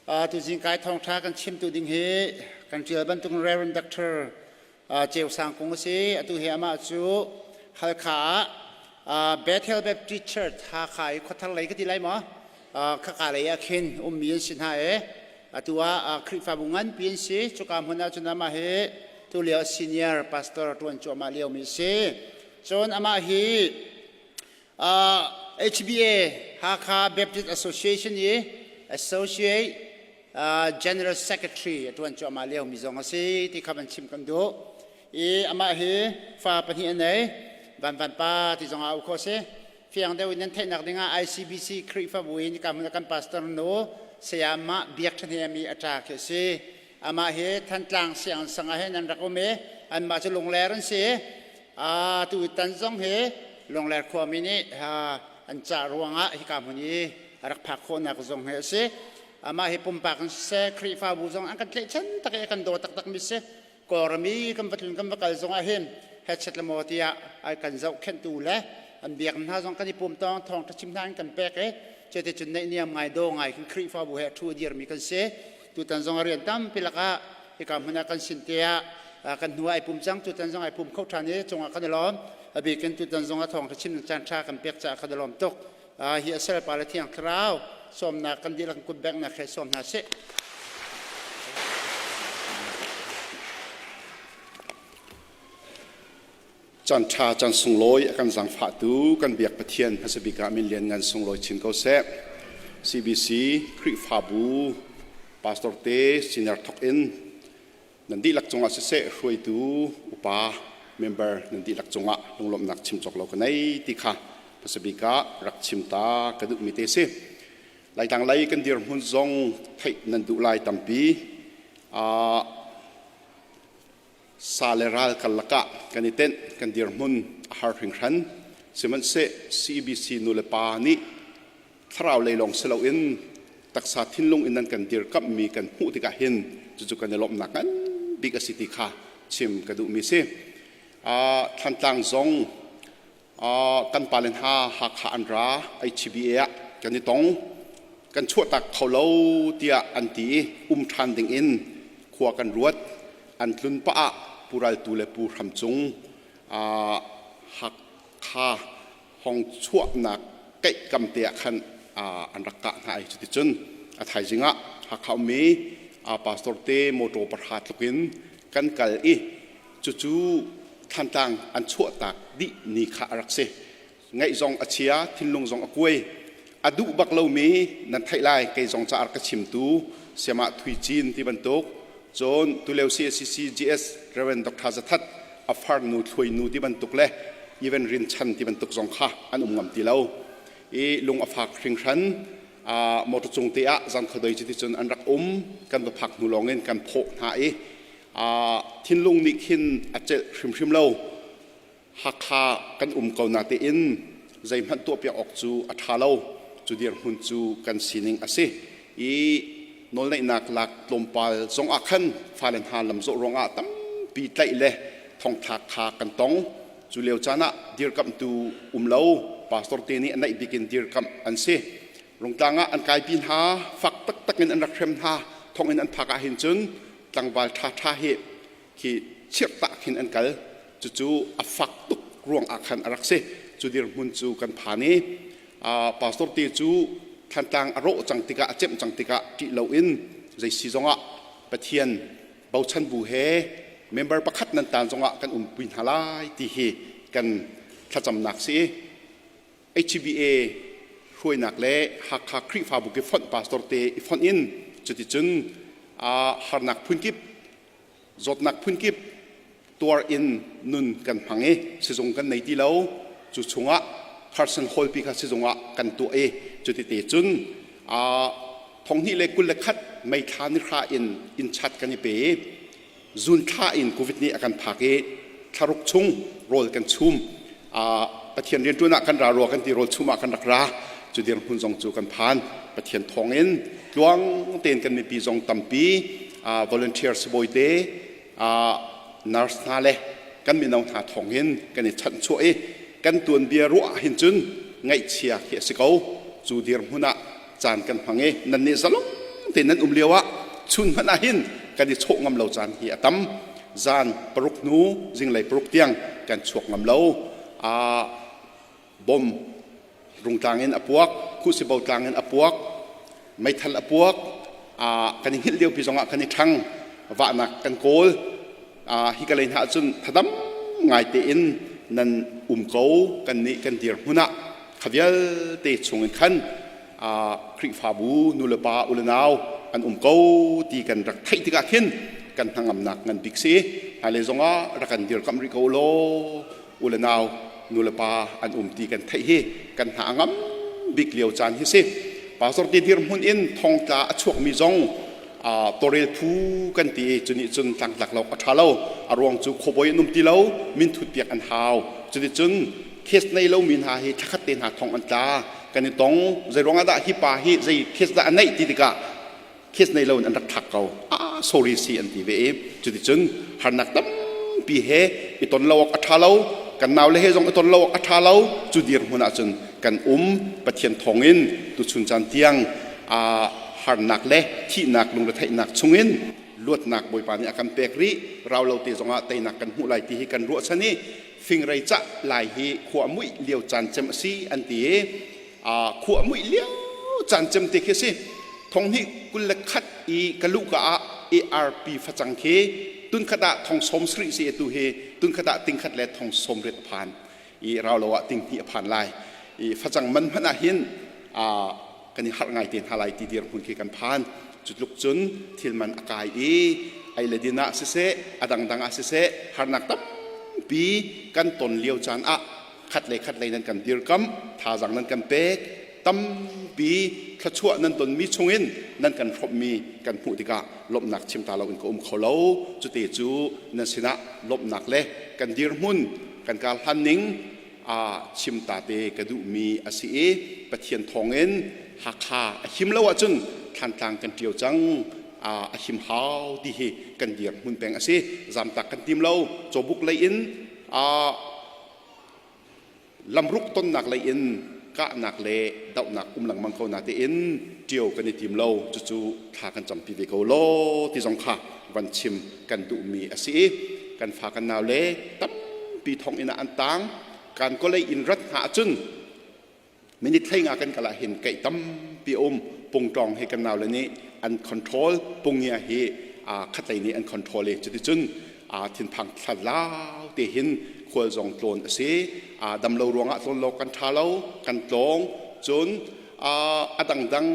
Tuzing kai thawngṭha kan chimtu ding hi kan ṭial bantuk Reverend Dr. Ceu Sang Kung a si. Atu hi amah cu Halkha ah Bethel Baptist Church Hakha i khuathar lei ka ti lai maw? Khaka lei ah khin ummi an si hna i atu ah Khrihfabu nganpi an si. Cuka hmun ah cun amah hi tulio senior pastor ṭuan cuahmah liomi a si. Cun amah hi HBA Hakha Baptist Association i Associate General Secretary a ṭuan cuahmah liomi zong a si ti kha van chim kan duh. I amah hi fa pahnih a nei. Van Van Pa ti zong ah auh khawh a si. Fiang deuh in nan theihnak dingah ICBC Khrihfabu in hika hmun ah kan pastor nu Sayamah Biak Ṭha Hnem i a ṭa khi a si. Amah hi Thantlang sianginn sang ah hin an rak um i anmah cu Lungler an si. Tu tan zong hi Lungler khuami nih an cah ruangah hika hmun i a rak phak khawhnak zong hi a si. Amah hi pumpak in siseh, Khrihfabu zong an kan tlaihchan tak i a kan daw taktak mi si. Kawlram i kan va tlun kan va kal zong ah hin headset le maw tiah ai kan zohkhenhtu le an biak hna zong kan i pum tawng thawng ṭha chim hna in kan pek i cuticun naihniam ngai daw ngai khin Khrihfabu he a ṭhu a dirmi kan si. Tutan zong a rian tampi lakah hika hmun ah kan sin te ah kan hnu ah ai pum cang. Tutan zong ai pum kho ṭhan i cungah kan i lawm. A bikin tutan zong ah thawng ṭha chim caan ṭha kan pek caah kan i lawm tuk. Hi a sel pa le Thiang Thlarau sawmnak kan dihlak kut benghnak he sawm hna sih. Caan ṭha caan sunglawi a kan zaangfahtu kan biak Pathian hmasa bik ah min lianngan sunglawi chin ko seh. CBC Khrihfabu pastor te senior thok in nan dihlak cungah siseh hruaitu upa member nan dihlak cungah lunglawmhnak chim cawk lo ka nei ti kha hmasa bik ah rak chim ta ka duhmi te si. Laitlang lei kan dirhmun zong theih nan duh lai tampi. Sa le ral karlak ah kan i tenh kan dirhmun a har hringhran. Sihmanhseh CBC nu le pa nih thlarau lei lawng si loin taksa thinlung in nan kan dirkamhmi kan hmuh tikah hin cucu kan i lawmhnak ngan bik a si ti kha chim ka duhmi si. Thantlang zong kan pale hna Hakha an ra HBA ah kan i tong kan chuahtak kho lo tiah an ti i um ṭhan ding in khua kan ruat an tlun pah ah Pu Ral Tu le Pu Hram Cung Hakha hong chuahnak keih kam te ah khan an rak kah hna i cuticun a thaizing ah Hakha ummi pastor te motor pahra tluk in kan kal i cucu Thantlang an chuahtak dih ni kha a rak si. Ngaih zong a chia, thinlung zong a kuai. A duh bak lomi nan theih lai kei zong ca a rak ka chimtu Siamah Thui Cin ti bantuk cun tulio CACC GS Reverend Dr. Zathat a farnu thluainu ti bantuk le even Rinchan ti bantuk zong kha an um ngam ti lo i lung a fak hringhran motor cung te ah zan khuadei cuti cun an rak um kan va phak hnu lawng in kan phawh hna i thinlung nih khin a celh hrimhrim lo Hakha kan um ko na tein zeihmanh tuahpiak awk cu a ṭha lo cu dirhmun cu kan sining a si i nawlneihnak lak tlawmpal zong ah khan fale hna lamzawh ruangah tampi tlaih le thongthlak kha kan tong cu lio caan ah dirkamhtu um lo pastor te nih a naih bik in dirkamh an si Rungtlang ah an kaipi hna fak taktak in an rak hrem hna thonginn an phak ah hin cun tlangval ṭhaṭha hi khi chirhtah khin an kal cucu a fak tuk ruang ah khan a rak si cu dirhmun cu kan phan i pastor te cu Thantlang a rawh cang tikah a cemh cang tikah ṭih loin zei si zongah Pathian bochan bu he member pakhat nan tan zongah kan umpi hna lai ti hi kan thlacamnak si i HBA hruainak le Hakha Khrihfabu ki fonh pastor te i fonh in cuticun harnak phunkip zawtnak phunkip tuar in nun kan hmang i sizung kan nei ti lo cu chungah Carson Hall pi kha sizung ah kan tuah i cutite cun thonghnih le 21 May thla ni hra in inn chat kan i pe i zun thla in covid nih a kan phak i thlaruk chung rawl kan chum Pathian rianṭuan ah kan ra rua kan ti rawl chum ah kan rak ra cu dirhmun zong cu kan phan Pathian thawngin tluang tein kan mipi zong tampi volunteer sibawi te nurse hna le kan mino hna thawngin kan i chanhchuah i kan tuanbia ruah hin cun ngaihchia khi a si ko cu dirhmun ah caan kan hmang i nan nih zalong te nan um lio ah chun hmanh ah hin kan i chawh ngam lo caan hi a tam. Zan 6 hnu zinglei 6 tiang kan chuak ngam lo. Bom rungtlang in a puak, khuhsibo tlang in a puak, meithal a puak, kan i hngilh liopi zongah kan i ṭhang, vahnak kan kawl. Hi ka lei hna ahcun thadam ngai tein nan um ko. Kan nih kan dir hmun ah kha vialte chungin khan Khrihfabu nulepa ulenau an um ko ti kan rak theih tikah khin kan hnangamnak ngan bik si. Hmailei zongah rak kan dirkamh rih ko law ulenau nulepa an um ti kan theih hi kan hna a ngam bik lio caan hi si. Pastor te dirhmun in thongtla a chuakmi zong tawrel phu kan ti i cunih cun tlangtlak lo a ṭha lo. A ruang cu khuabawi an um ti lo, minthut piak an hau. Cuticun case nei lomi hna hi thlakhat te hna thong an tla. Kan i tong. Zei ruangah dah hi pa hi zei case dah a neih ti tikah case nei loin an rak thlak ko. Ah, sorry si an ti ve i cuticun harnak tampi he i ton lo awk a ṭha lo. Kan naule he zong i ton lo awk a ṭha lo. Cu dirhmun ahcun kan um. Pathian thawngin tuchun caan tiang harnak le thihnak lungretheihnak chungin luatnak Bawipa nih a kan pek rih. Rau lo te zongah teinak kan hmuh lai ti hi kan ruahchan i fingrei cah lai hi khua muih lio caan cem a si an ti i khua muih lio caan cem te khi a si. 2021 i ka luhka ah ARP facang khi tunkhat ah thong sawm sarih si atu hi tunkhat ah tingkhat le thong sawm riat a phan i rau lo ah tinghnih a phan lai i facang man hmanh ah hin kan i harh ngai te hna lai ti dirhmun khi kan phan. Cu tluk cun thil man a kai i ei le din ah siseh, a dangdang ah siseh, harnak tampi kan ton lio caan ah khat le khat lei nan kan dirkamh, thazaang nan kan pek, tampi thluachuah nan tonmi chungin nan kan hrawmhmi kan hmuh tikah lawmhnak chim ta loin ka um kho lo. Cute cu nan sinah lawmhnak le kan dirhmun kan kar hlan ning a chim ta te ka duhmi a si i Pathian thawngin Hakha a him lo ahcun Thlantlang kan ṭio cang, a him hau ti hi kan dirhmun peng a si. Zamtak kan tim lo. Cawbuk lei in lamruk tonnak lei in kahnak le dohnak um lengmang ko na tein ṭio kan i tim lo. Cucu thla kan campi ve ko law ti zong kha van chim kan duhmi a si i kan fa kan nau le tampi thonginn ah an tang. Kan kawlei in rat hna ahcun minute 15 kan kal ah hin keih tampi um. Pungtawng hi kan nau le nih an control, pungia hi khatlei nih an control i cuticun thinphang thlarau te hin khual zong tlawn a si. Damlo ruangah tlawn lo kan ṭha lo, kan tlawng. Cun a dangdang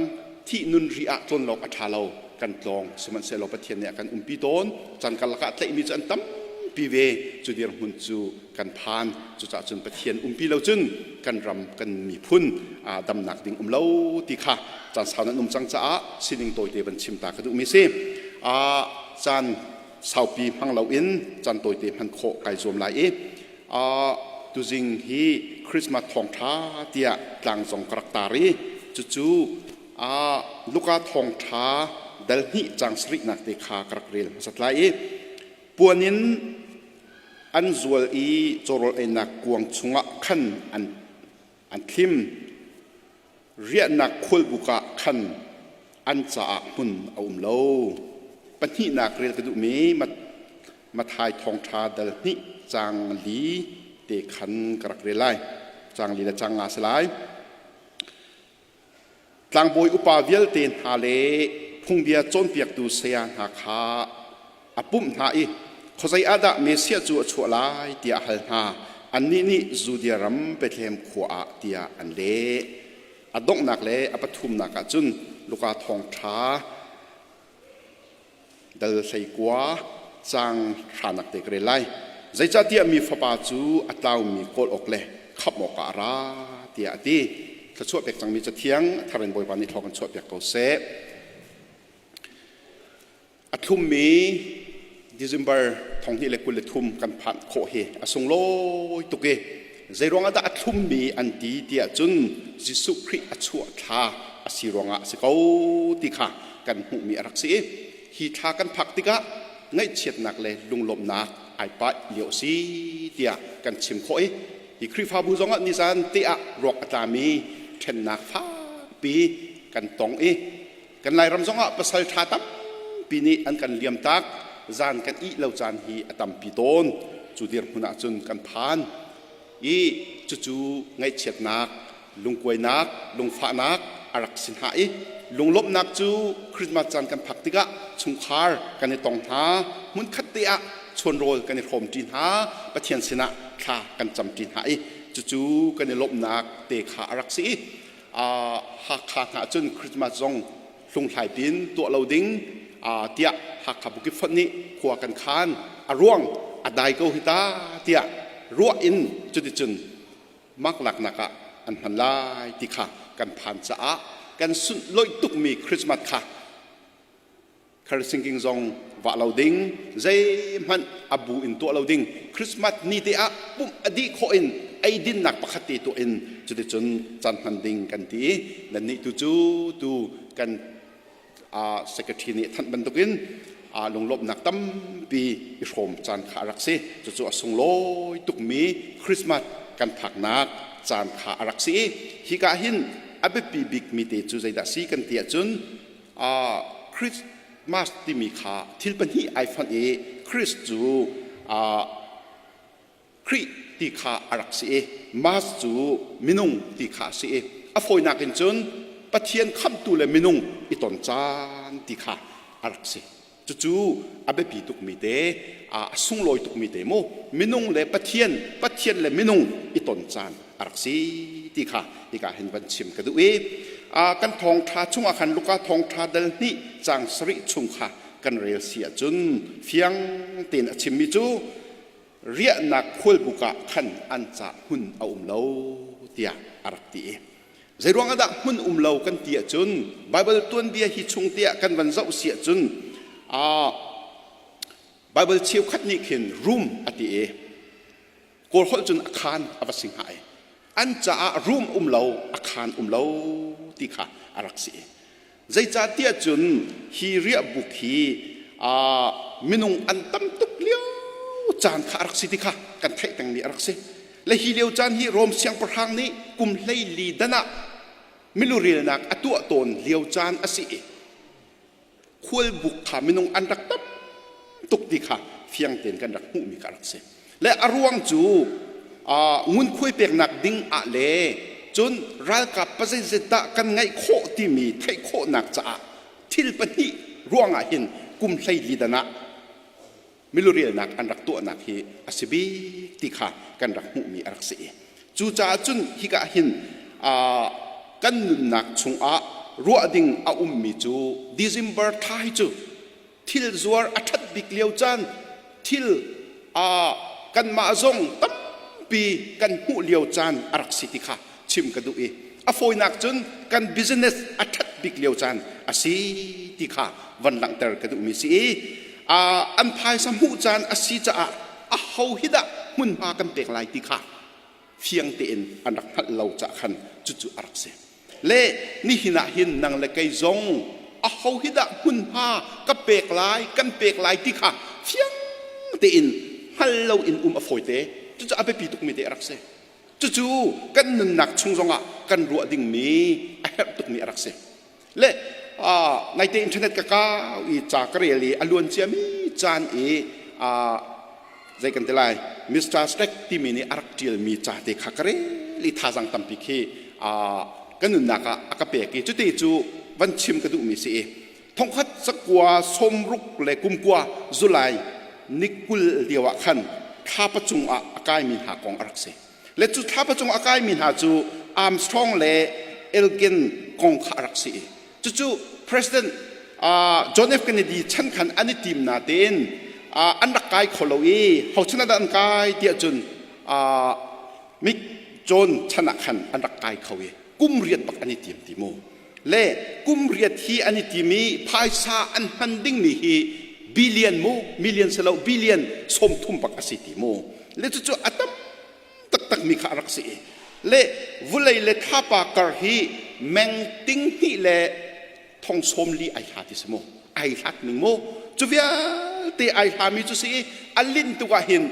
thih nun ri ah tlawn lo a ṭha lo, kan tlawng. Sihmanhsehlaw Pathian nih a kan umpi tawn. Caan karlak ah tlaihmi cu an tampi ve. Cu dirhmun cu kan phan. Cucaah cun Pathian umpi lo cun kan ram kan miphun damnak ding um lo ti kha caan sau nan um cang caah sining tawite van chim ta ka duhmi si. Caan saupi hmang loin caan tawite hman khawh kai zuam lai i tuzing hi Christmas thawngṭha tiah tlang zong ka rak tar i cucu Luka thawngṭha dal hnih caang sarihnak te kha ka rak rel hmasat lai i puan in an zual i cawrawl einak kuang chungah khan an thlim. Riahnak khualbuk ah khan an caah hmun a um lo. Pahnihnak rel ka duhmi Matthai thawngṭha dal hnih caang li te khan ka rak rel lai. Caang li le caang nga si lai. Tlangbawi upa vialte hna le phungbia cawnpiaktu saya hna kha a pumh hna i khuazei ah dah Messiah cu a chuah lai tiah a hal hna. Annih nih Judea ram Bethlehem khua ah tiah an leh. A donghnak le a pathumnak ah cun Luka thawngṭha dal 19 caang hranak te ka rel lai. Zeicahtiah mi fapa cu a tlaumi kawl awk le khamh awkah a ra tiah a ti. Thluachuah pek cangmi Cathiang a thar in Bawipa nih thlawk in chuahpiak ko seh. A thlummi December 2023 kan phanh khawh hi a sunglawi tuk i zeiruang ah dah a thlummi an ti tiah cun Jesuh Khrih a chuah thla a si ruangah a si ko ti kha kan hmuhmi a rak si i hi thla kan phak tikah ngaihchiatnak le lunglawmhnak ai paih lio a si tiah kan chim khawh i hi Khrihfabu zongah nizan te ah ruak a tlami ṭhennak fakpi kan tong i. Kan Lairam zongah pasal ṭha tampi nih an kan liamtak, zan kan ih lo caan hi a tampi tawn. Cu dirhmun ahcun kan phan i cucu ngaihchiatnak, lungkuainak, lungfahnak a rak si hna i lunglawmhnak cu Christmas caan kan phak tikah chungkhar kan i tong hna, hmunkhat te ah chuanrawl kan i hrawmṭi hna, Pathian sinah thla kan camṭi hna i cucu kan i lawmhnak te kha a rak si i Hakha hna cun Christmas zong hlunghlai pin tuah lo ding tiah Hakha Bukit Fonh nih khua kan khan. A ruang a dai ko hi ta tiah ruah in cuticun mak laknak ah an hman lai ti kha kan phan caah kan sunhlawih tukmi Christmas kha Kharsingking zong vah lo ding, zeihmanh a bu in tuah lo ding. Christmas ni te ah pumh a dih khawh in eidinnak pakhat te tuah in cuticun caan hman ding kan ti i nannih tu cu tu kan secretary nih thanh bantukin lunglawmhnak tampi i hrawm caan kha a rak si. Cucu a sunglawi tukmi Christmas kan phaknak caan kha a rak si i hika hin a biapi bikmi te cu zeidah si kan ti ahcun Christmas timi kha thil pahnih ai fonh i Christ cu Khrih ti kha a rak si i Mass cu minung ti kha a si i a fawinak in cun Pathian khamhtu le minung i ton caan ti kha a rak si. Cucu a biapi tukmi te, a sunglawi tukmi te mu minung le Pathian, Pathian le minung i ton caan a rak si ti kha hika hin van chim ka duh i kan thawngṭha chungah khan Luka thawngṭha dal hnih caang sarih chung kha kan rel si ahcun fiang tein a chimmi cu riahnak khualbuk ah khan an ca hmun a um lo tiah a rak ti i Zeiruang ah dah hmun um lo kan ti ahcun Baibal tuanbia hi chung tiah kan van zoh si ahcun Baibal cheukhat nih khin room a ti i Kawl holh cun a khaan a va si hnga i an caah room um lo a khaan um lo ti kha a rak si i zeicahtiah cun hi riahbuk hi minung an tam tuk lio caan kha a rak si ti kha kan theih pengmi a rak si. Le hi lio caan hi Rom siangpahrang nih kum 14 dan ah milurelnak a tuah tawn lio caan a si i khualbuk kha minung an rak tam tuk ti kha fiang tein kan rak hmuhmi kha rak si. Le a ruang cu ngunkhuai peknak ding ah le cun ralkap pazeizet dah kan ngeih khawh timi theih khawhnak caah thil pahnih ruangah hin kum 14 dan ah milurelnak an rak tuahnak hi a si bik ti kha kan rak hmuhmi a rak si i cucaah cun hika hin kan nunnak chungah ruah ding a ummi cu December thla hi cu thil zuar a ṭhat bik lio caan thil kanmah zong tampi kan hmuh lio caan a rak si ti kha chim ka duh i a fawinak cun kan business a ṭhat bik lio caan a si ti kha van langhter ka duhmi si i an phaisa hmuh caan a si caah a ho hi dah hmunhma kan pek lai ti kha fiang tein an rak hngalh lo caah khan cucu a rak si. Le nihin ah hin nang le kei zong a ho hi dah hmunhma ka pek lai kan pek lai ti kha fiang tein hngal lo in um a fawite. Cucu a biapi tukmi te a rak si. Cucu kan nunnak chung zongah kan ruah dingmi a herh tukmi a rak si. Le naite internet ka kau i ca ka rel i a luan ciami caan i zei kan ti lai Mr. Stack timi nih a rak ṭialmi ca te kha ka rel i thazaang tampi khi ka nunnak ah a ka pek i cuti cu van chim ka duhmi si i thongkhat zakua sawmruk le kumkua July ni 20 lio ah khan thlapa cung ah a kaimi hna kong a rak si. Le cu thlapa cung a kaimi hna cu Armstrong le Elgin kong kha a rak si i cucu President John F. Kennedy chan khan an i tim natein an rak kai kho lo i ho chan ah dah an kai tiah cun Mick John chan ah khan an rak kai kho i kum riat bak an i tim ti mu. Le kum riat hi an i tim i phaisa an hman dingmi hi billion mu million si lo billion 30 bak a si ti mu le cucu a tam taktak mi kha a rak si i le vulei le thlapa kar hi meng ting hnih le thong sawm li ai hla ti si mu ai hlat ning mu cu vialte ai hla mi cu si i a linh tuk ah hin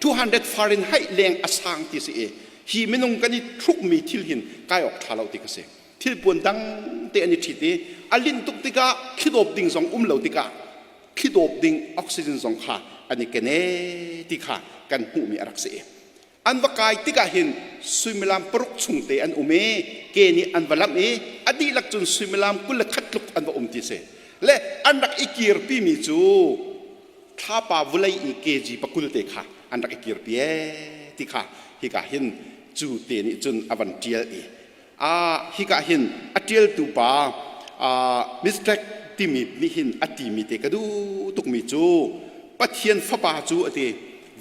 200 Fahrenheit leng a sang ti si i hi minung kan i thluk mi thil hin kai awk tha lo ti ka si. Thilpuan dang te an i ṭhit i a linh tuk tikah thlidawp ding zong um lo tikah thlidawp ding oxygen zong kha an i ken ee ti kha kan hmuhmi a rak si. An va kai tikah hin suimilam paruk chung te an um i ke nih an va lamh i a dihlak cun suimilam 21 tluk an va um ti si. Le an rak i kirpimi cu thlapa vulei i kg pakul te kha an rak i kirpi ee ti kha hika hin cu te nih cun a van ṭial i a hika hin a ṭialtu pa mistake timi nih hin a timi te ka duh tukmi cu Pathian fapa cu a ti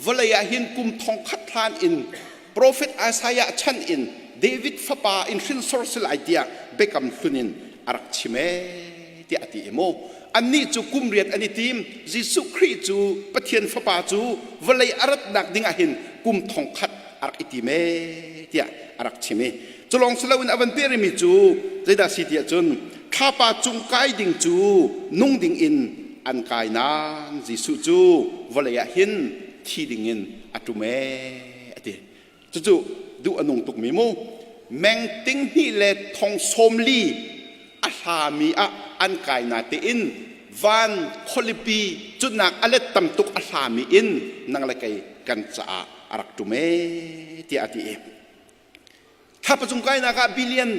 vawlei ah hin kum thongkhat hlan in profet Isaiah chan in David fapa in hrinsor si lai tiah biakam hlun in a rak chim ee tiah a ti i mu annih cu kum riat an i tim Jesuh Khrih cu Pathian fapa cu vawlei a ratnak ding ah hin kum thongkhat a rak i tim ee tiah a rak chim i culong si loin a van perimi cu zeidah si tiah cun thlapa cung kai ding cu nung ding in an kai nain Jesuh cu vawlei ah hin thi ding in a ṭum ee a ti cucu duh a nung tukmi mu meng ting hnih le thong sawm li a hlami ah an kai na tein van khualipi cunak a let tam tuk a hlami in nang le kei kan caah a rak ṭum ee tiah a ti i thlapa cung kainak ah billion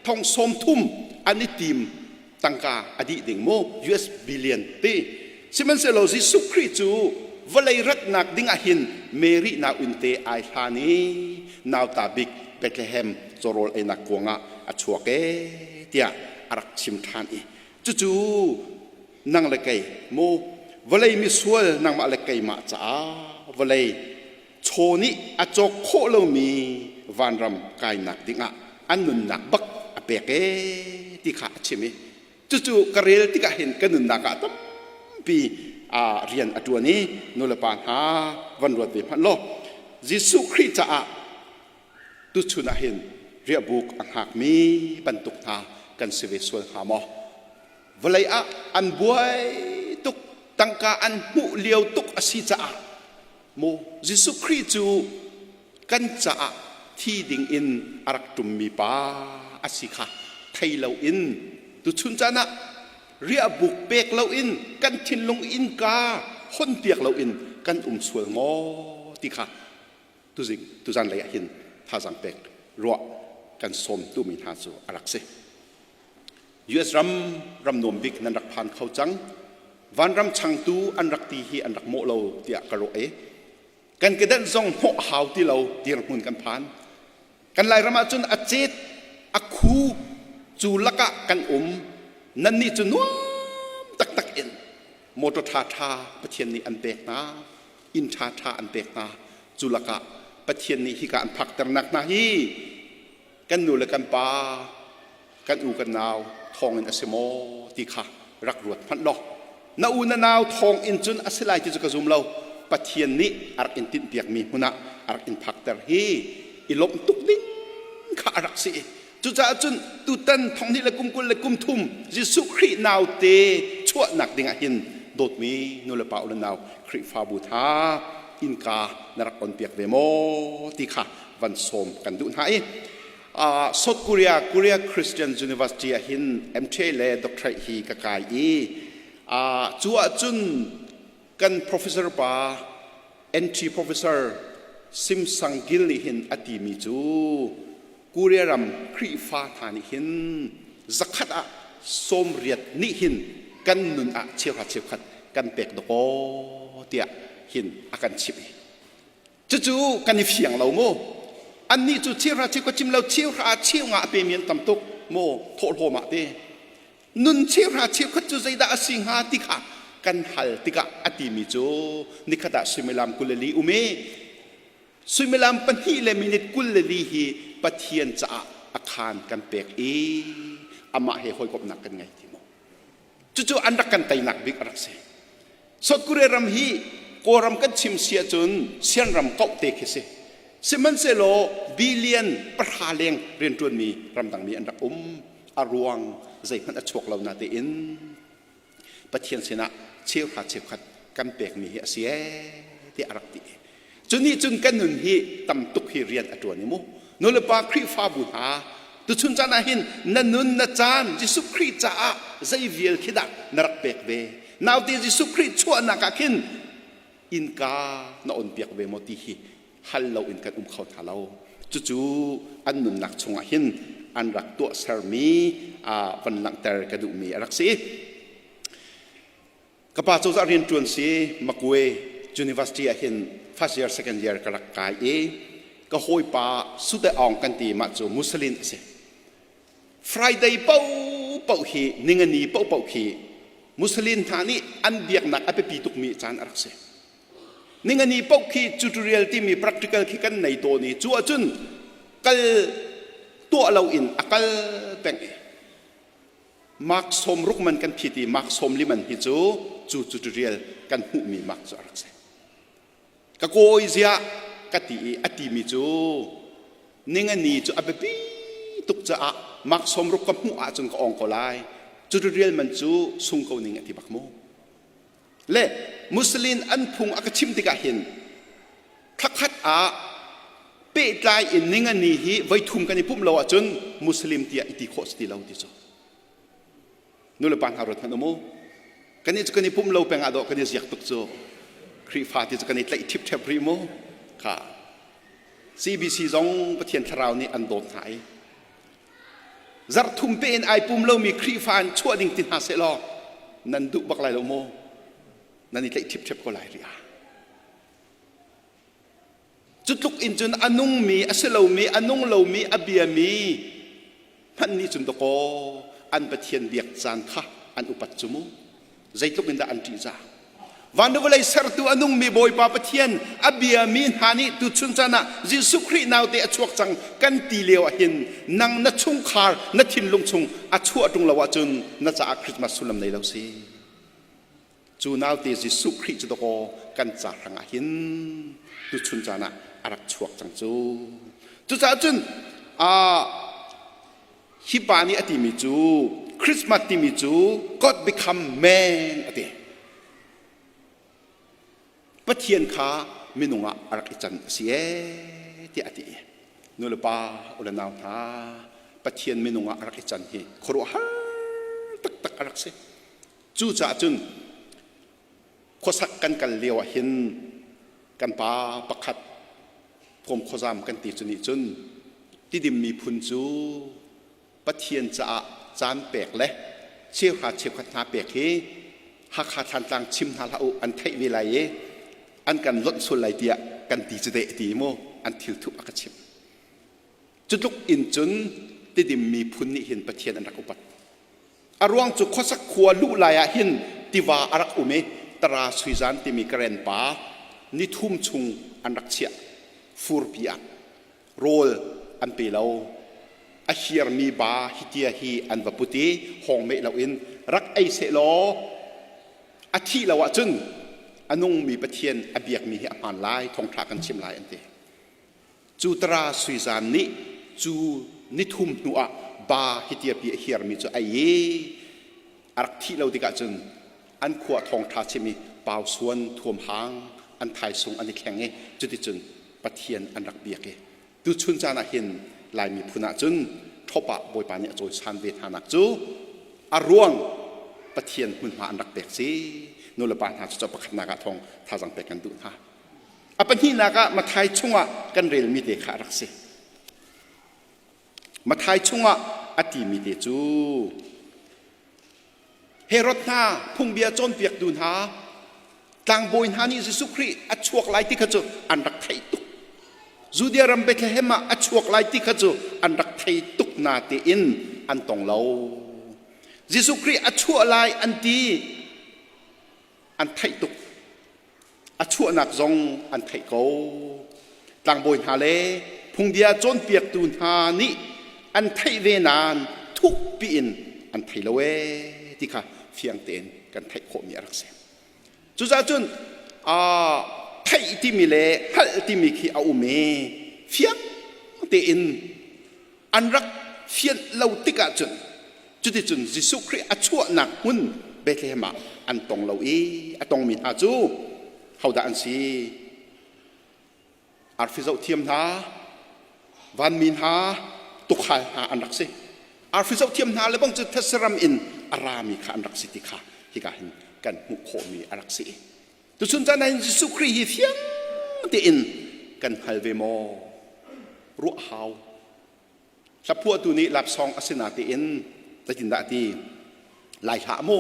thong sawm thum an i tim tangka a dih ding mu US billion ti sihmanhsehlaw Jesuh Khrih cu vawlei ratnak ding ah hin Mary nauinn te ai hlan i nauta bik Bethlehem cawrawl einak kuang ah a chuak ee tiah a rak chim ṭhan i cucu nang le kei mu vawlei misual nangmah le keimah caah vawlei chaw nih a cawk khawh lomi vanram kainak dingah an nunnak bak a pek ee ti kha a chim i cucu ka rel tikah hin ka nunnak ah tampi rian a ṭuan i nulepa hna van ruat ve hmanh law Jesuh Khrih caah tuchun ah hin riahbuk a hngakmi bantuk hna kan si ve sual hnga maw? Vawlei ah an buai tuk tangka an hmuh lio tuk a si caah mu Jesuh Khrih cu kan caah thi ding in a rak ṭummi pa a si kha thei loin tuchun caan ah riahbuk pek loin kan thinlung innka honpiak loin kan um sual maw ti kha tuzing tuzan lei ah hin thazaang pek ruah kan sawm tumi hna cu a rak si. US ram ram nuam bik nan rak phan kho cang. Vanram changtu an rak ti hi an rak mawh lo tiah ka ruah i kan kedenh zong hnawh hau ti lo dirhmun kan phan. Kan Lairam ahcun a cet a khu cu lakah kan um. Nannih cu nuam taktak in motor ṭhaṭha Pathian nih an pek hna. Inn ṭhaṭha an pek hna. Cu lakah Pathian nih hika an phakternak hna hi kan nu le kan pa kan u kan nau thawngin a si maw ti kha rak ruat hmanh law na u na nau thawng in cun a si lai ti cu ka zum lo Pathian nih a rak in tinhpiakmi hmun ah a rak in phakter hi i lawmh tuk ding kha a rak si cucaah cun tutan thonghnih le kum 20 le kum thum Jesuh Khrih naute chuahnak ding ah hin dawtmi nu le pa u le nau Khrihfabu tha innka na rak on piak ve maw ti kha van sawm kan duh hna i South Korea Korea Christian University ah hin MTA le doctorate hi ka kai i cu ahcun kan professor pa NT professor Sim Sang Gil nih hin a timi cu Korea ram Khrihfa hna nih hin zakhat ah 80 nih hin kan nun ah cheuhra cheukhat kan pek dakaw tiah hin a kan chimh i Cucu kan i fiang lo mu. Annih cu cheuhra cheu ka chim lo cheuhra cheu nga a pemi an tam tuk mu thawhlawm ah te. Nun cheuhra cheukhat cu zeidah a si hnga ti kha kan hal tikah a timi cu nikhat ah suimilam 24 um i suimilam pahnih le minute 24 hi Pathian caah a khaan kan pek i amah he hawikomhnak kan ngei ti mu. Cucu an rak kan teinak bik a rak si. South Korea ram hi Kawlram kan chim si ahcun sianram kauh te khi si. Sihmanhsehlaw billion pahra leng rianṭuanmi ramdangmi an rak um. A ruang zeihmanh a chuak lo natein Pathian sinah cheuhra cheukhat kan pekmi hi a si ee tiah a rak ti. Cu nih cun kan nun hi tam tuk hi rian a ṭuan i mu. Nulepa Khrihfabu hna. Tuchun caan ah hin na nun na caan Jesuh Khrih caah zei vial khi dah na rak pek ve? Naute Jesuh Khrih chuahnak ah khin innka na on piak ve maw ti hi hal loin kan um kho hna lo. Cucu an nunnak chungah hin an rak tuahsermi van langhter ka duhmi a rak si. Ka pa cozah rianṭuan si Makwe University ah hin first year second year ka rak kai i ka hawipa Sute Aung kan ti mah cu Muslim a si. Friday paohpaoh hi ningani paohpaoh khi Muslim hna nih an biaknak a biapi tukmi caan a rak si. Ningani paoh khi tutorial timi practical khi kan nei tawn i cu ahcun kal tuah loin a kal peng i Mark 60 man kan phit i mark 40 man hi cu cu tutorial kan hmuhmi mark cu a rak si. Ka kawi ziah ka ti i a timi cu ningani cu a biapi tuk caah mark 60 ka hmuh ahcun ka ong ko lai. Tutorial man cu sung ko ning a ti bak mu. Le Muslim an phung a ka chimh tikah hin thlakhat ah pehtlai in ningani hi voithum kan i pumh lo ahcun Muslim tiah i ti khawh si ti lo ti cu nulepa hna ruat hmanh u mu. Kan cu kan i pumh lo peng ah dawh kan i ziak tuk cu. Khrihfa ti cu kan i tlaih ṭhipṭhep rih mu. Kha CBC zong Pathian thlarau nih an dawt hna i zarh thum pe in ai pum lomi Khrihfa in chuah ding ti hna seh law nan duh bak lai lo mu. Nan i tlaih ṭhipṭhep ko lai rih ah. Cu tluk in cun a nungmi a si lomi a nung lomi a biami hmanh nih cun dakaw an Pathian biak caan kha an upat cu mu. Zeitluk in dah an ṭihzah. Van le vawlei sertu a nungmi Bawipa Pathian a biami hna nih tuchun caan ah Jesuh Khrih naute a chuak cang kan ti lio ah hin nang na chungkhar na thinlung chung a chuah ṭung lo ahcun na caah Christmas sullam nei lo si. Cu naute Jesuh Khrih cu dawkaw kan ca hrangah hin tuchun caan ah a rak chuak cang cu. Cucaah cun hi pa nih a timi cu Christmas timi cu God become man a ti. Pathian kha minung ah a rak i can a si ee tiah a ti. Nu le pa u le nau hna Pathian minung ah a rak i can hi khuaruahhar taktak a rak si. Cucaah cun khuasak kan kal lio ah hin kan pa pakhat Kawm khuazam kan ti cu nih cun Tidim miphun cu Pathian caah caan pek le cheuhra cheukhat hna pek hi Hakha Thlantlang chim hna hlah u an theih ve lai i an kan lonh sual lai tiah kan ti cu deh ti mu an thil thup a ka chimh. Cu tluk in cun Tidim miphun nih hin Pathian an rak upat. A ruang cu khuasak khua luh lai ah hin tiva a rak um i Tara Suizan timi Karen pa nithum chung an rak chiah. Furpi ah rawl an pe lo. A hiarmi ba hitia hi an va put i hawng meh loin rak ei sehlaw a thih lo ahcun a nungmi Pathian a biakmi hi a hmaan lai, thawngṭha kan chim lai an ti. Cu tara suizan nih cu nithum hnu ah ba hitiapi a hiarmi cu a ei i a rak thih lo tikah cun an khua thawngṭha chim i pausuan thuamhang an thaisung an i thleng i cuticun Pathian an rak biak i tuchun caan ah hin Lai miphun ah cun ṭhop ah Bawipa nih a cawisan ve hna nak cu a ruang Pathian hmunhma an rak pek si nulepa hna cu pakhatnak ah thawng thazang pek kan duh hna. A pahnihnak ah Matthai chungah kan relmi te kha a rak si. Matthai chungah a timi te cu Herod hna phungbia cawnpiaktu hna tlangbawi hna nih Jesuh Khrih a chuak lai ti kha cu an rak theih tuk. Judea ram Bethlehem ah a chuak lai ti kha cu an rak thei tuk na tein an tong lo. Jesuh Khrih a chuah lai an ti an theih tuk. A chuahnak zong an theih ko. Tlangbawi hna le phungbia cawnpiaktu hna nih an theih ve nain thukpi in an thei lo ee ti kha fiang tein kan theih khawhmi a rak si. Cucaah cun theih timi le hngalh timi khi a um i fiang tein an rak fianh lo tikah cun cuticun Jesuh Khrih a chuahnak hmun Bethlehem ah an tong lo i a tongmi hna cu hodah an si? Arfi zohthiam hna, vanmi hna, tukhal hna an rak si. Arfi zohthiam hna le bang cu thetse ram in a rami kha an rak si ti kha hika hin kan hmuh khawhmi a rak si. Tuchun caan ah hin Jesuh Khrih hi fiang tein kan hngal ve maw? Ruah hau. Hlaphuahtu nih lapsawng a si natein zeitindah a ti? Lai hlah mu.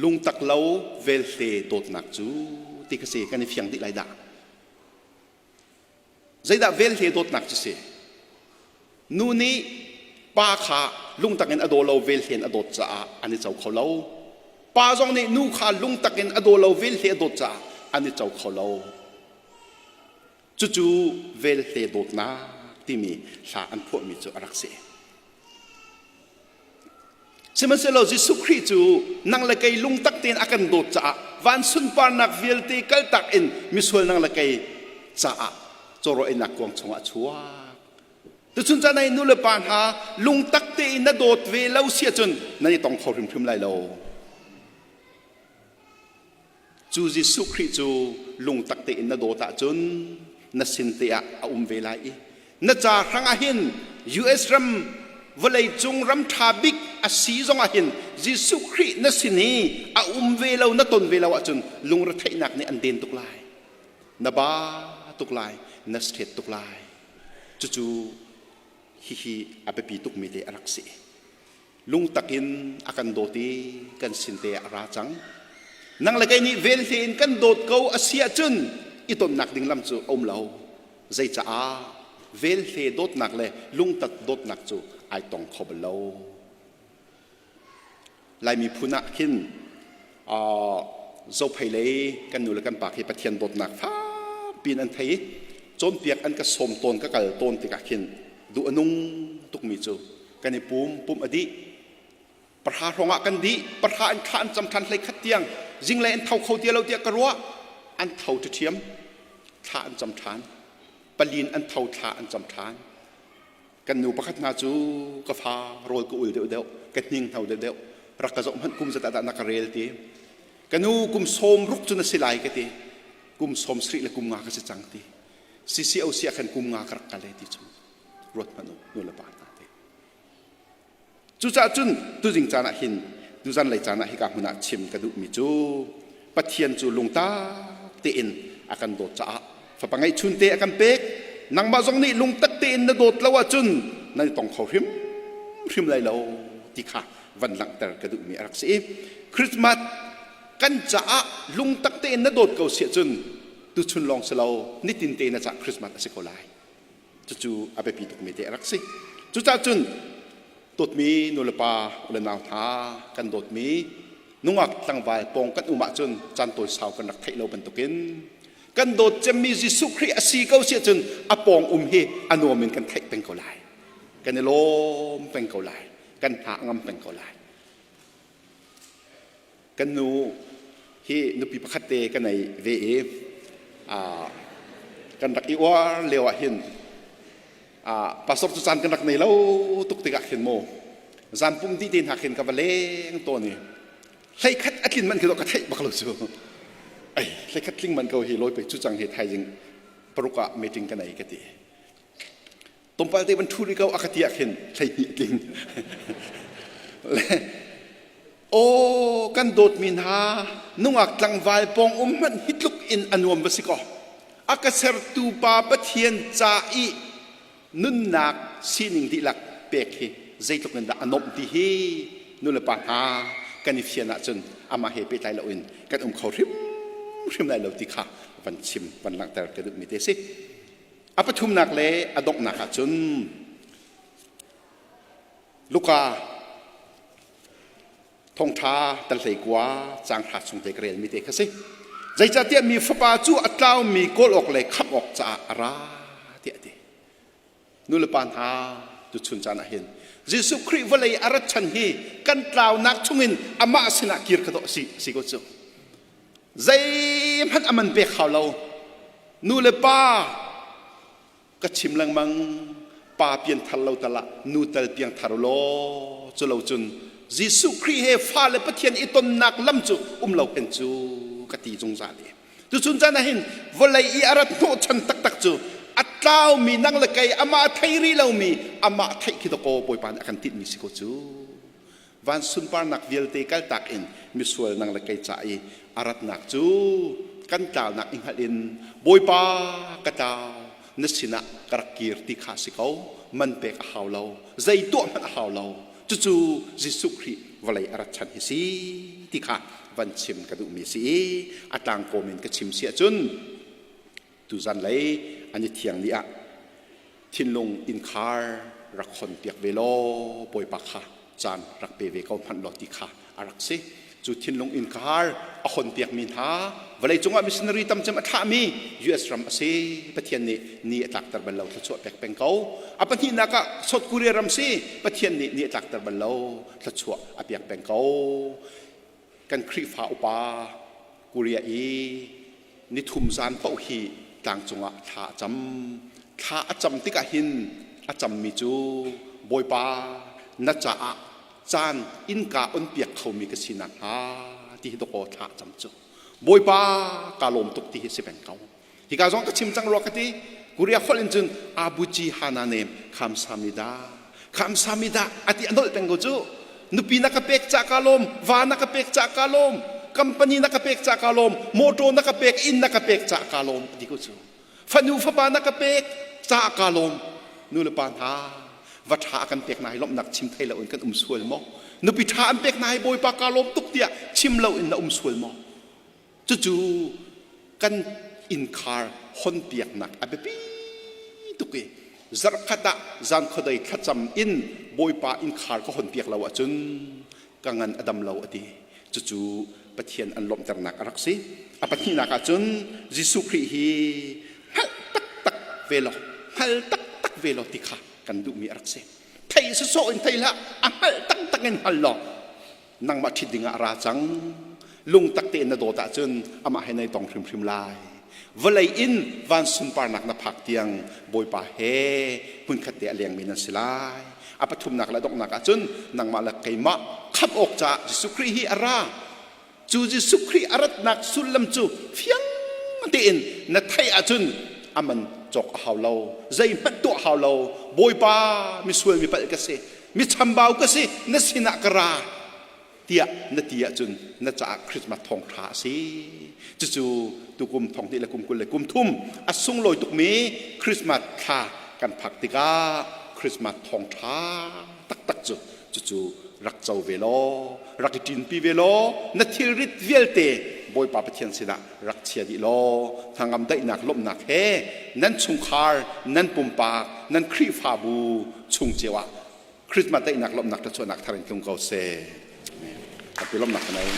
Lungtak lo velhle dawtnak cu ti ka si kan i fiang dih lai dah. Zeidah velhle dawtnak cu si? Nu nih pa kha lungtak in a daw lo velhle in a dawt caah an i co kho lo. Pa zong nih nu kha lungtak in a daw lo velhle a dawt caah an i co kho lo. Cucu velhle dawtnak timi hla an phuahmi cu a rak si. Sihmanhsehlaw Jesuh Khrih cu nang le kei lungtak tein a kan dawt caah van sunparnak vialte kaltak in misual nang le kei caah cawraw-einak kuang chungah a chuak. Tuchun caan ah nu le pa hna lungtak tein na dawt ve lo si ahcun nan i tong kho hrimhrim lai lo. Cu Jesuh Khrih cu lungtak tein na dawt ahcun na sin te ah a um ve lai i na ca hrang ah hin US ram vawleicung ram ṭha bik a si zong ah hin Jesuh Khrih na sin i a um ve lo na ton ve lo ahcun lungretheihnak nih an den tuk lai. Na ba tuk lai, na straight tuk lai. Cucu hihi a biapi tukmi te a rak si. Lungtak in a kan dawt i kan sin te ah a ra cang. Nang le kei nih velhle in kan dawt ko a si ahcun i tonnak ding lam cu a um lo. Zeicaah velhle dawtnak le lungtak dawtnak cu ai tong kho bal lo. Lai miphun ah khin Zophei lei kan nu le kan pa khi Pathian dawtnak fakpi in an thei i cawnpiak an ka sawm tawn ka kal tawn tikah khin duh a nung tukmi cu kan i pum pumh a dih pahra hrawng ah kan dih pahra in thla an cam ṭhan 11 tiang zinglei an tho kho ti lo tiah ka ruah an tho ṭhiam thla an cam ṭhan palin an tho thla an cam ṭhan kan nu pakhat hna cu ka fa rawl ka ul deuh deuh ka hning hno deuh deuh rak ka zoh hmanh kum zat ah dah na ka rel ti ka nu kum 60 cu na si lai ka ti kum 70 le kum nga ka si cang ti CCOC ah khan kum nga ka rak kal e ti cu ruat hmanh u nu le pa hna te cucaah cun tuzing caan ah hin tuzan lei caan ah hika hmun ah chim ka duhmi cu Pathian cu lungtak tein a kan dawt caah fapa ngeihchun te a kan pek nangmah zong nih lungtak tein na dawt lo ahcun nan i tong kho hrim hrim lai lo ti kha van langhter ka duhmi a rak si i Christmas kan caah lungtak tein na dawt ko si ahcun tuchun lawng si lo nitin te na cah Christmas a si ko lai. Cucu a biapi tukmi te a rak si. Cucaah cun dawtmi nulepa le nau hna kan dawtmi nungak tlangval pawng kan um ahcun caan tawi sau kan rak theih lo bantukin kan dawt cemmi Jesuh Khrih a si ko si ahcun a pawng um hi a nuam in kan theih peng ko lai. Kan i lawm peng ko lai. Kan hna a ngam peng ko lai. Kan nu hi nupi pakhat te ka nei ve i kan rak i uar lio ah hin pastor cu caan kan rak nei lo tuk tikah khin mu zan pum dih te hna khin ka va leng tawn i 11 a tlin man khi ka theih bak lo cu ai 11 tling man ko hi lawi pe cu cang hi thaizing 6 ah meeting ka nei ka ti Tlawmpal te van ṭhu rih ko a ka ti ah khin 12 tling. Le aw kan dawtmi hna nungak tlangval pawng um hmanh hi tluk in a nuam va si kaw a ka sertu pa Pathian ca i nunnak sining dihlak pek hi zeitluk in dah a nuamh ti hi nulepa hna kan i fian ahcun amah he pehtlai loin kan um kho hrimhrim lai lo ti kha van chim van langhter ka duhmi te si. A pathumnak le a donghnak ah cun Luka thawngṭha tal 19 caang hra chung te ka relmi te kha si. Zeicahtiah mi fapa cu a tlaumi kawl awk le khamh awk caah a ra tiah a ti. Nulepa hna tuchun caan ah hin Jesuh Khrih vawlei a rat chan hi kan tlaunak chungin amah sinah kir kha dawh si si ko cu. Zeihmanh a man pek hau lo. Nu le pa ka chim lengmang pa pianthar lo tal ah nu tal piangthar law cu lo cun Jesuh Khrih he fa le Pathian i tonnak lam cu um lo hen cu ka ti zungzal i tuchun caan ah hin vawlei i a rat hnawhchan taktak cu a tlaumi nang le kei amah thei rih lomi amah theih khi dakaw Bawipa nih a kan tinhmi si ko cu. Van sunparnak vialte kaltak in misual nang le kei ca i a ratnak cu kan tlaunak i hngalh in Bawipa ka tlau na sinah ka rak kir ti kha si ko. Man pek a hau lo, zei tuah hmanh a hau lo. Cucu Jesuh Khrih vawlei a rat chan hi si ti kha van chim ka duhmi si i a tlangkawm in ka chim si ahcun tuzan lei an i thiang ni ah thinlung innkhar rak hon piak ve law Bawipa kha caan rak pe ve ko hmanh law ti kha a rak si. Cu thinlung innkhar a hon piakmi hna vawlei cungah missionary tam cem a thlahmi US ram a si. Pathian nih ni a tlakter bal lo, thluachuah pek peng ko. A pahnihnak ah South Korea ram si. Pathian nih ni a tlakter bal lo, thluachuah a piak peng ko. Kan Khrihfa upa Korea i nithum zan paoh hi tlangcung ah thla a cam. Thla a cam tikah hin a cammi cu Bawipa na caah caan innka on piak khomi ka si nakhnga ti hi dawkaw thla a cam cu. Bawipa ka lawm tuk ti hi si peng ko. Hika zong ka chim cang rua ka ti. Korea holh in cun Abuji Hananem khamsamida khamsamida ati a nolh peng ko cu. Nupi na ka pek ca ka lawm, va na ka pek ca ka lawm, company na ka pek ca ka lawm, motor na ka pek, inn na ka pek ca ka lawm ati ko cu. Fanu fapa na ka pek ca ka lawm. Nu le pa hna va ṭha kan pek na hi lawmhnak chim thei lo in kan um sual maw? Nupi ṭha an pek na hi Bawipa ka lawm tuk tiah chim lo in na um sual maw? Cucu kan innkhar honpiaknak a biapi tuk i zarhkhat ah zan khuadei thlacam in Bawipa innkhar ka honpiak lo ahcun ka ngan a dam lo a ti. Cucu Pathian an lawmhternak a rak si. A pahnihnak ahcun Jesuh Khrih hi hngalh taktak ve law, hngal taktak ve law ti kha kan duhmi a rak si. Thei sawsawh in thei hlah, a hngalh taktak in hngal law nangmah ṭhit dingah a ra cang. Lungtak tein na dawt ahcun amah he nai tong hrimhrim lai. Vawlei in van sunparnak na phak tiang Bawipa he hmunkhat te a lengmi nan si lai. A pathumnak le donghnak ahcun nangmah le keimah khamh awk caah Jesuh Khrih hi a ra. Cu Jesuh Khrih a ratnak sullam cu fiang tein na theih ahcun a man cawk a hau lo, zeihmanh tuah hau lo. Bawipa misual mi palh ka si, mi chambau ka si, na sinah ka ra tiah na ti ahcun na caah Christmas thawngṭha a si. Cucu tukum thong hnih le kum 20 le kum thum a sunglawi tukmi Christmas thla kan phak tikah Christmas thawngṭha taktak cu cucu rak co ve law, rak i ṭinpi ve law, na thilrit vialte Bawipa Pathian sinah rak chia dih law hnangam daihnak lawmhnak he nan chungkhar, nan pumpak, nan Khrihfabu chung cio ah Christmas daihnak lawmhnak thluachuahnak thar in tlung ko seh. Amen. Lawmhnak ka nei.